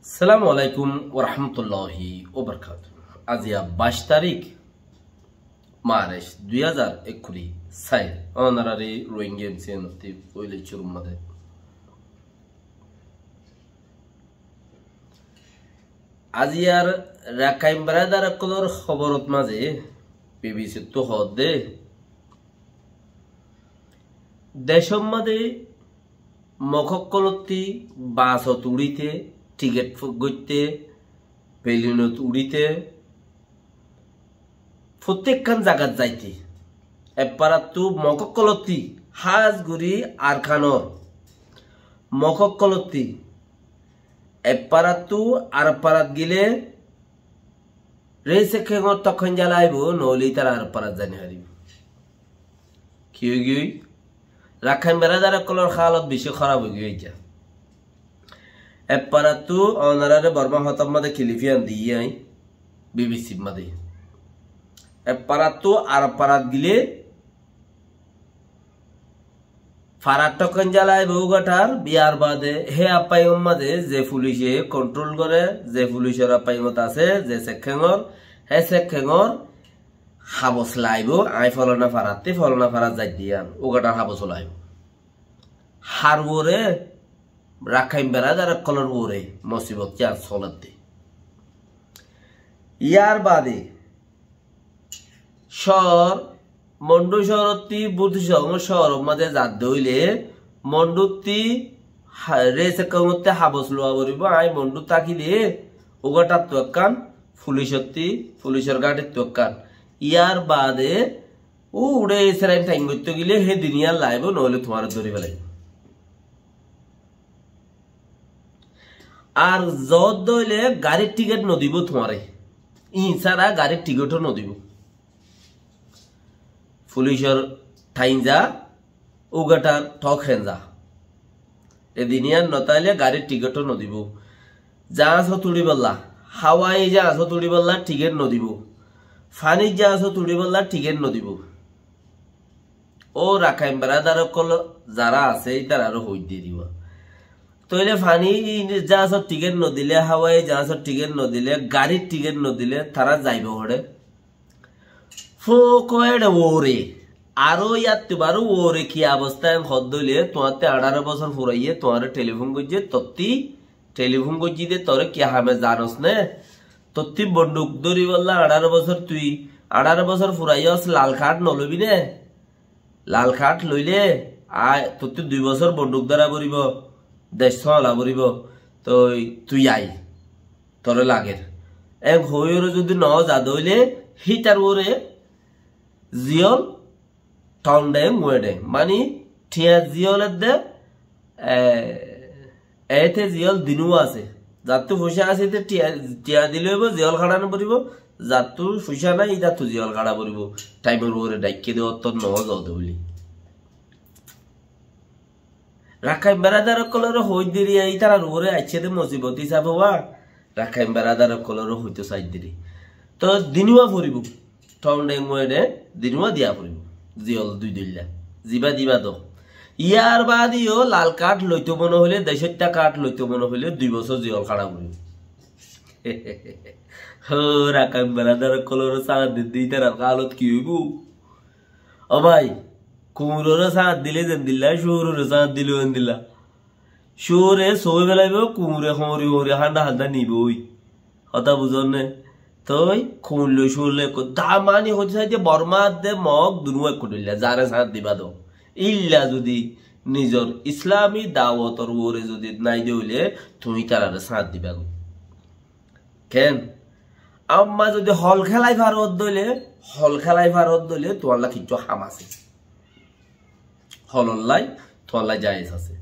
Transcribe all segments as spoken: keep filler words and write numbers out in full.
Assalamu alaikum warahmatulláhi wabarakátuhu. Aziya baic tarík Marc dui házar ekkuri sair. Ónorari Rohingya M C N ottú óile cúrur mazé. Aziyar Rakhain beradar ókkolor hóborot mazé B B C ttu hoódde, decót mazé Mok ókkolottí basot uçíte, thiketh goitté, pelinot uçíte, fottíkkán zagat zaite. Ek farattú Mok ókkolottí, hás gorí Arkanor Mok ókkolottí, ek farattú ar farat gile Reis Ekkhengor tokkán zala aibó, noóile ítara ar farat zai nofaribó. Ki óigiyoi? Rakhain beradar ókkolor hálot beci hóraf óigiyoi. Ek farattú ónorare Borma hotar mazé kilif iyan diyí añí, B B C r mazé. Ek farattú ar farat gile farar tokkán zala aibó ugathar, biyar bade hé afaiyór mazé ze fulice kontrol goré, ze fulicor afaiyót asé, ze Ekkhengor, hé Ekkhengor habos laibó, añí folana farattí folana farat zaidde yián, ugathar habos laibó. Har uore, Rakhain beradar ókkolor uore mosibot yián soledde. Yar bade cóor, Mondu cóorottí Butu cóor, cóoror mazé zadde óile, Monduttí ha-, Reis Ekkhengotté habos luwa foribó, añí Mondut tákile, ugathattú ekkán, fulicottí, fulicor gáñçittú ekkán. Yar bade, uçe Israil thain goittó gile, hé din yián laibó, noóile tuáñre dóri felaibó. Ar zodde óile garir thiketh nodibó tuáñre. Iín sára garir thiketh ó nodibó. Fulicor thain za, ugathar thok hen za. E din yián notáile garir thiketh ó nodibó. Zahásot uçíbolla, hawai zahásot uçíbolla thiketh nodibó. Fanir zahásot uçíbolla thiketh nodibó. Ó Rakhain beradar ókkol zara asé, ítarare hoóidde diwa. Tóile fani zahásot thiketh nodile, hawai zahásot thiketh nodile, garir thiketh nodile, tará zaibo hoçé? Fóko eçe uore. Aró yáttu baró uore ki obosta en hoódde óile, tuáñtte añçáro bosór furaiyé, tuáñre thelifón goijjé, tottí thelifón goijjí de, toré ki hame zanos né? Tottí bonduk dóribolla añçáro bosór tui, añçáro bosór furaiyós, lal kart noloibi né? Lal kart loile, ai, tottí dui bosór bonduk dóra foribó, dec sómala foribó, toi tui ai, toré lager. En hoiyóre zodi no za de óile, hítar uore ziyól thon dheng, uwe dheng. Mani, thiañ ziyól edde, e, ete ziyól dinúa asé. Zattú foicá asé, íte thiañ, thiañ dile óibo, ziyól haçan foribó. Zattú foicá nai, ítattú ziyól haça foribó. Thaimor uore dhaikké de, ottót no zode buli. Rakhain beradar ókkolore hoóidde ri, ítarar uore aiccé de mosibot hísafe wa, Rakhain beradar ókkolore hoito saidde ri. To dinúa foribó. Thon dheng uwe dheng, dinúa diya foribó. Ziyól dui dilla. Ziba diba do. Yar bade yó lal kart loito mone hoile, decóitta kart loito mone hoile, dui bosór ziyól haça foribó. Ó, Rakhain beradar ókkolore sañt didde ítarar hálot ki óibo? Ó bái, kuñurore sañt dile zendilla, cúurore sañt dile endilla. Cúure sói felaibó, kuñure hoñri hoñri hánda hánda nibói. Hotá buzón né? Toi kuñur loi cúur loi ekku. Dá mani hoitó saidde Bormá de Mog dunúa ekku dhoilla, zare sañt diba do. Illa zodi nizor Islami dawotor uore zodi nai de óile, tuñí tarare sañt diba goi. Ken? Amma zodi hol kélai faro de óile, hol kélai faro de óile, tuáñlla kiccú ham asé. Holollai, tuáñlla jaiz asé.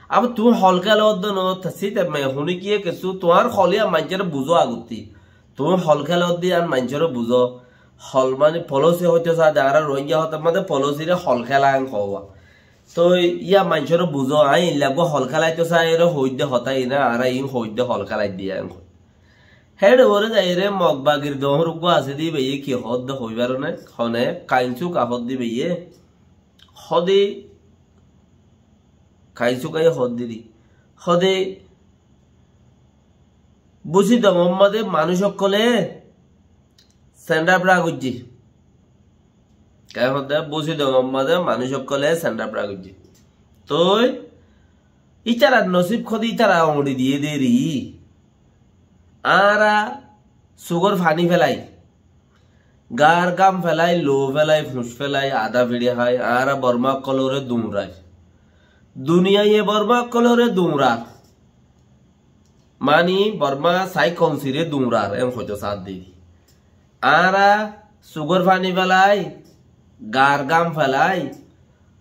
Abar tuñí hol kéla de no, ta site me huni kiye kessú, tuáñr hol yián maincóre buzó agottí. Tuñí hol kéla de yián maincóre buzó. Hol mani polosi hoito sa de, añára Rohingya hotá mazé polosire hol kéla en hoó. Toi yá maincóre buzó, añí illa eggúa hol kélaito saiyóre hoóidde hotá iín, añára iín hoóidde hol kélaidde yián hoi. Héçe uore zaiyóre Mog bagir doóñr uggúa asé de íbayé ki hoódde hoibár né? Hone Kainsuka hoódde íbayé. Hóde Kainsuka yó hoódde ri. Hóde Busidongor mazé manúic ókkole stand up goijjé. Kiyá hoódde? Busidongor mazé manúic ókkole stand up goijjé. Toi ítarar nosib hoóde ítara oñçi diyé dé ri. Añára sugór faní felai, gaar gam felai, lou felai, fuñs felai, adá fiçi hái, añára Bormá ókkolore duñrai. Duniyaiye Bormá ókkolore duñrar. Mani Bormá sai konsire duñrar, en hoito saádde. Añára sugór faní felai, gaar gam felai,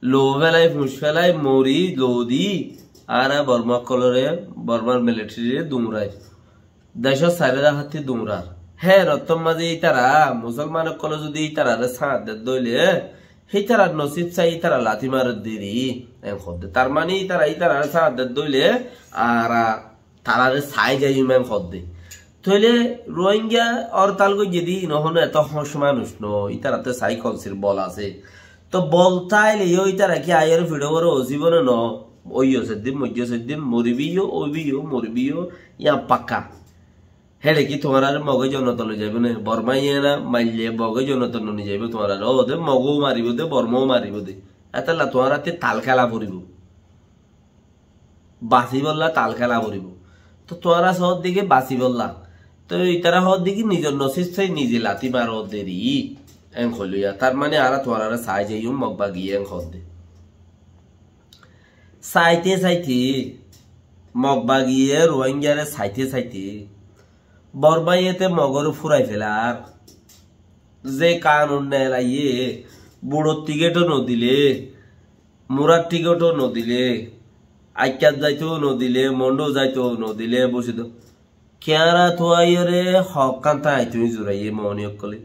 lou felai, fuñs felai, mori, lou di, añára Bormá ókkolore, Bormár militaryre duñrai. Decór sairó dahatti duñrar. Hé rottór mazé ítara, musolman ókkole zodi ítarare sáñt dedde óile, hítarar nosib sai ítara lati maredde ri, en hoódde. Tar mani ítara ítarare sáñt dedde óile, añára tarare sai zaiyum en hoódde. Tóile Rohingya hortal goijjé dé, iín hono eto hóñc manúic no, ítarattú sai konsir bol asé. Toi bol táile yó ítara ki aiyóre fiçó goré ósibo né no? Óiyo seddin, moijjó seddin, moribi yó, óibi yó, moribi yó, yián pakka. Héçe ki tuáñrare Moge jonotot loi zaibó né? Bormaiye na maille Moge jonotot loi zaibó tuáñrare. Ó de Moge ó maribo de, Borma ó maribo de. Étella tuáñrattú tal kéla foribo. Basibolla tal kéla foribo. Toi tuáñra soódde ki basibolla. Toi ítara hoódde ki nizor nosib sai nize lati maredde ri. En hoiloya. Tar mani añára tuáñrare sai zaiyum Mog bagiye en hoódde. Saite saite, Mog bagiye Rohingyare saite saite, Bormaiyete Mogore furai felar. Ze kanun nelaiye, buçor tiket ó nodile, murar tiket ó nodile, Aikkat zaito nodile, Mondu zaito nodile, buzi do. Kiyára tuaiyóre hokkán táito zuraiye moni ókkole.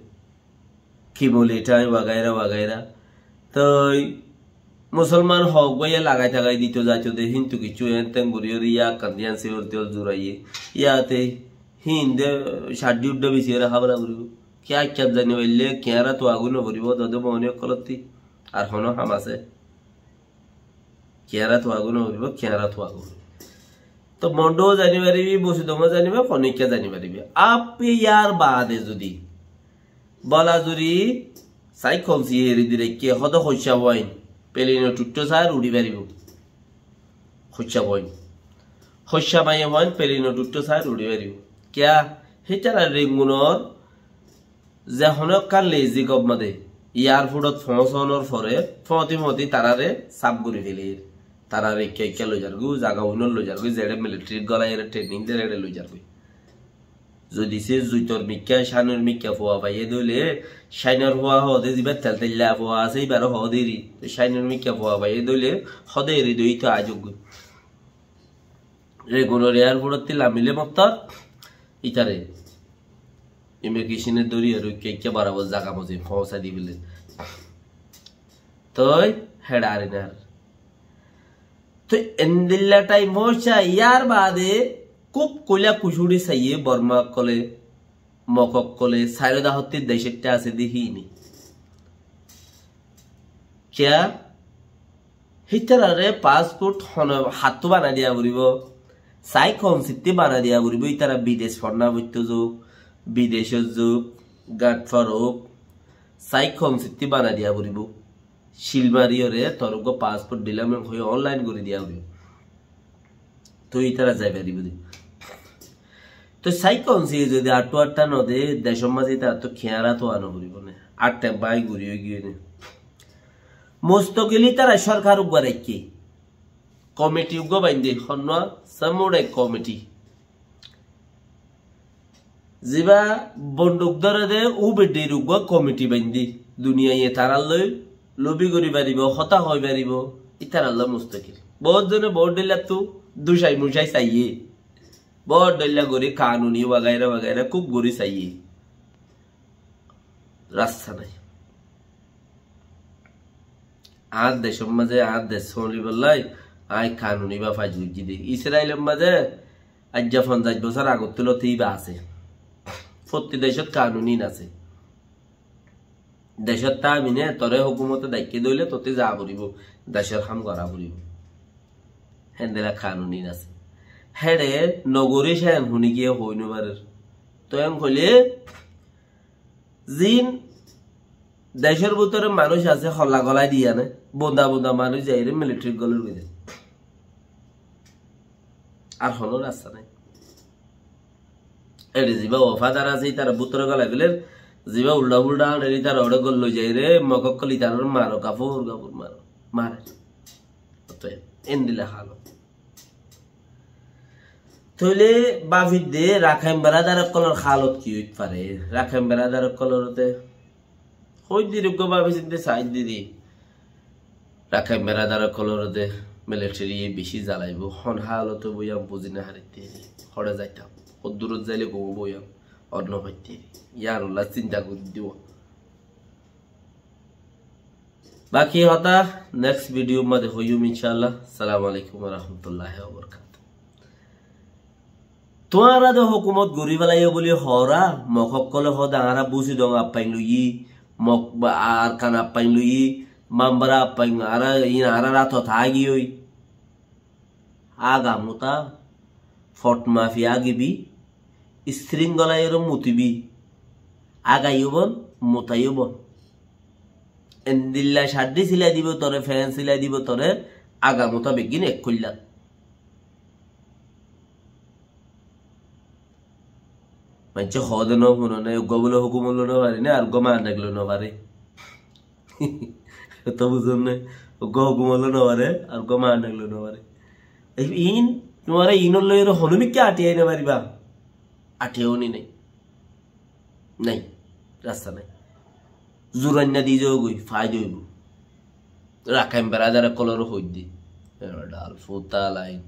Ki boli tái wagaira wagaira. Toi musolman hok baiye lagai tagai dito zaito de, hintu kissú en ten guriyóre ya kandiyan siyor tiyol zuraiye. Yate hinde shaddi udda bisi ore habara guribo. Ki Aikkat zani faille kiyára tuagu no foribo, dode moni ókkolotti. Ar hono ham asé. Kiyára tuagu no foribo, kiyára tuagu. Toi Mondu zani faribi, Busidong zani faribi, Konikka zani faribi. Appe yar baade zodi Bolazuri sai konsi eri di raikké, hodo hoicca foin, pelino tuttó sair uri faribo. Hoicca foin. Hoicca maiya foin, pelino tuttó sair uri faribo. Kiya, hítara Rengunor ze hono ekkán lezi gobmade, airport ot foóñsonor fore, foóñti foóñti tarare saf gori feler. Tarare ekka ekka loi zargoi, zaga uinot loi zargoi, zere military golai ere training der ere loi zargoi. Zodi se zuitor mikka, cainor mikka fua faiye dóile, cainor fua hoóde ziba teltella fua asé, ibare hoóde eri. Cainor mikka fua faiye dóile, hoóde eri dói to ajoggoi. Rengunor airport otti lamile mottor, itare immigration e dóri aro ekka ekka barabor zaga mozi foóñsai di fele. Toi heçe arinar. Toi endilla time foóñsa, yar baade kub koila kucuri saiye Borma ókkole, Mog ókkole, sairo dahotti dec etta asé de híni. Kiya? Hítarare passport hono hattú banai diya foribo, sai konsitti banai diya foribo, ítara bidec fonna foitto zouk, bidecot zouk, gat forok, sai konsitti banai diya foribo. Cil mariyore tor uggwá passport dilam en hoi online gori diya foribo. Toi ítara zai faribo de. Toi sai konsi zodi attu atta no de, decor maze ítara to kiyára to ano foribo ne. Atte bai guri oi giye ne. Mustokil ítara sorkar uggwá raikké. Komiti uggwá bainde, honnúa, Samurai komiti. Ziba bonduk dóre de, u beddír uggwá komiti bainde. Duniyaiye taralloi lobi gori faribo, hotá hoi faribo, ítaralloi mustakil. Bout zone bout dóillattu ducai mucai saiye. Bout dóilla gori kanuni wagaira wagaira kub gori saiye. Rasta nai. Añár decor maze, añár dec solibolla, añí kanuni ba faiz goijjí de. Israilor maze aijja fonzaic bosór agottú loti iba asé. Fotti decot kanun in asé. Decot tamine tore hukumote daikké dóile totte za foribo, decor ham gora foribo. Héndilla kanun in asé. Héçe nogorí cén honi giyé hoi nofarér. Toi en hoilé zin decór bútore manúic asé holla golai diyé né, bonda bonda manúic zaiyóre militarir golor bútore. Ar honó rasta nái. Ére ziba wafadar asé, ítara bútore golai féler, ziba ulda fulda añçer, ítara óre gol loi zaiyóre, Mog ókkol ítarar maro, gafur gafur maro, mare. Ótoba endilla hálot. Tóile báfidde Rakhain beradar ókkolor hálot ki óit fare? Rakhain beradar ókkolor óte hoiddí uggwá báfi sinte saidde de. Rakhain beradar ókkolor óte militariye beci zalaibó. Hon hálot óibo yián buzi no faritte. Hoçé zaitam? Hoddurot zaile gom óibo yián? Or no faitte. Yián ulla sinta gorí dibo. Baki hotá next video mazé hoiyum incállah. Assalamu alaikum wa rahmatullahi wa barakatuhu. Tuáñra de hókumot gorí félaiyo buli hoór, Mog ókkole hoó de añára Busidong Appain loiyí, Mog ba Arkan Appain loiyí, Mambara Appain añára, iín añárar átot aágiyoi. Agamotá fot mafi agibi, istring golaiyoré mutibi, agaiyó bon, mutaiyó bon. Endilla caddi silai dibo tore, fen silai dibo tore, agamotá beggín ek koillá. Maincé hoó de no fúno né, uggwá bóle hókumot loi no fari né, ar uggwá manek loi no fari. Hotá buzón né? Uggwá hókumot loi no fare, ar uggwá manek loi no fare. Ei, iín, tuáñra iínor loi honó mikká athiyai no fariba. Athiyai ni nai. Nai. Rasta nai. Zurainna di zagói, faida óibo. Rakhain beradar ókkolore hoiddí. Eçe dhal futa lai.